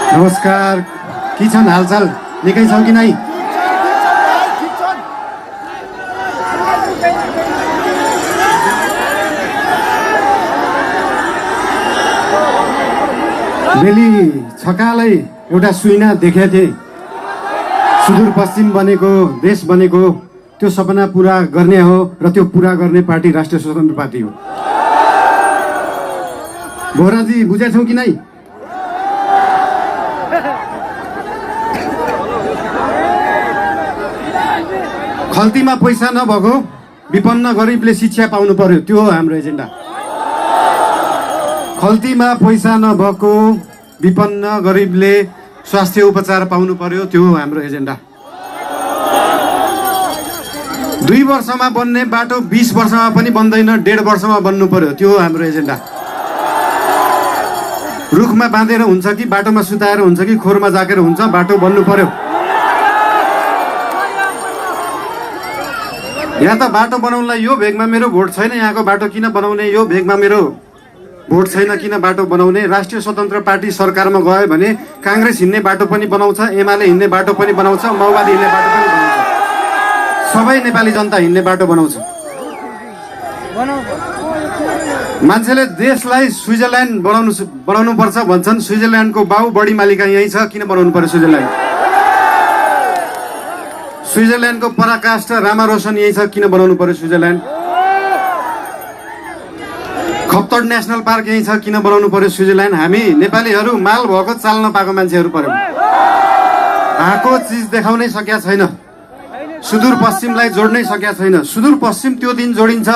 नमस्कार, के छन् हालचाल? निकै छौ कि नै? बेली छकालै एउटा सुइना देखेको थिएँ। सुदूरपश्चिम बनेको, देश बनेको, त्यो सपना पुरा गर्ने हो र त्यो पुरा गर्ने पार्टी राष्ट्रिय स्वतन्त्र पार्टी हो। बोहराजी बुझेछौ कि नै? खल्तीमा पैसा नभएको विपन्न गरिबले शिक्षा पाउनु पर्यो, त्यो हो हाम्रो एजेन्डा। खल्तीमा पैसा नभएको विपन्न गरिबले स्वास्थ्य उपचार पाउनु पर्यो, त्यो हो हाम्रो एजेन्डा। 2 वर्षमा बन्ने बाटो 20 वर्षमा पनि बन्दैन, 1.5 वर्षमा बन्नु पर्यो, त्यो हो हाम्रो एजेन्डा। रुखमा बाँधेर हुन्छ कि बाटोमा सुताएर हुन्छ कि खोरमा जाकेर हुन्छ, बाटो बन्नु पर्यो। यहाँ त बाटो बनाउनलाई यो भेगमा मेरो भोट छैन, यहाँको बाटो किन बनाउने, यो भेगमा मेरो भोट छैन किन बाटो बनाउने। राष्ट्रिय स्वतन्त्र पार्टी सरकारमा गयो भने काङ्ग्रेस हिँड्ने बाटो पनि बनाउँछ, एमाले हिँड्ने बाटो पनि बनाउँछ, माओवादी हिँड्ने बाटो पनि बनाउँछ, सबै नेपाली जनता हिँड्ने बाटो बनाउँछ। मान्छेले देशलाई स्विजरल्यान्ड बनाउनु पर्छ भन्छन्। स्विजरल्यान्डको बाउ बढी मालिका यही छ, किन बनाउनु पर्यो स्विजरल्यान्ड? स्विजरल्यान्डको पराकाष्ठ रामारोसन यही छ, किन बनाउनु पर्यो स्विजरल्यान्ड? खप्तड नेसनल पार्क यही छ, किन बनाउनु पर्यो स्विजरल्यान्ड? हामी नेपालीहरू माल भएको चाल नपाएको मान्छेहरू पर्यौँ। आएको चिज देखाउनै सकेका छैन, सुदूरपश्चिमलाई जोड्नै सकेका छैन। सुदूरपश्चिम त्यो दिन जोडिन्छ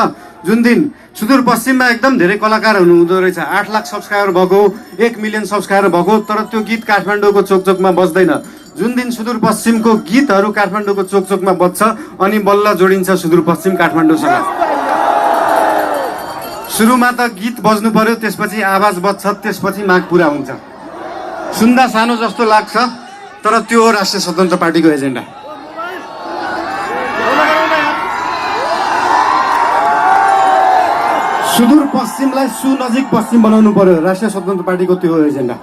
जुन दिन सुदूरपश्चिममा एकदम धेरै कलाकारहरू हुँदो रहेछ। 8 लाख सब्सक्राइबर भएको, 1 मिलियन सब्सक्राइबर भएको, तर त्यो गीत काठमाडौँको चोकचोकमा बज्दैन। जुन दिन सुदूरपश्चिमको गीतहरू काठमाडौँको चोकचोकमा बज्छ अनि बल्ल जोडिन्छ सुदूरपश्चिम काठमाडौँसँग। सुरुमा त गीत बज्नु पर्यो, त्यसपछि आवाज बज्छ, त्यसपछि माग पुरा हुन्छ। सुन्दा सानो जस्तो लाग्छ, तर त्यो हो राष्ट्रिय स्वतन्त्र पार्टीको एजेन्डा। सुदूरपश्चिमलाई सुनजिक पश्चिम बनाउनु पर्यो, राष्ट्रिय स्वतन्त्र पार्टीको त्यो हो एजेन्डा।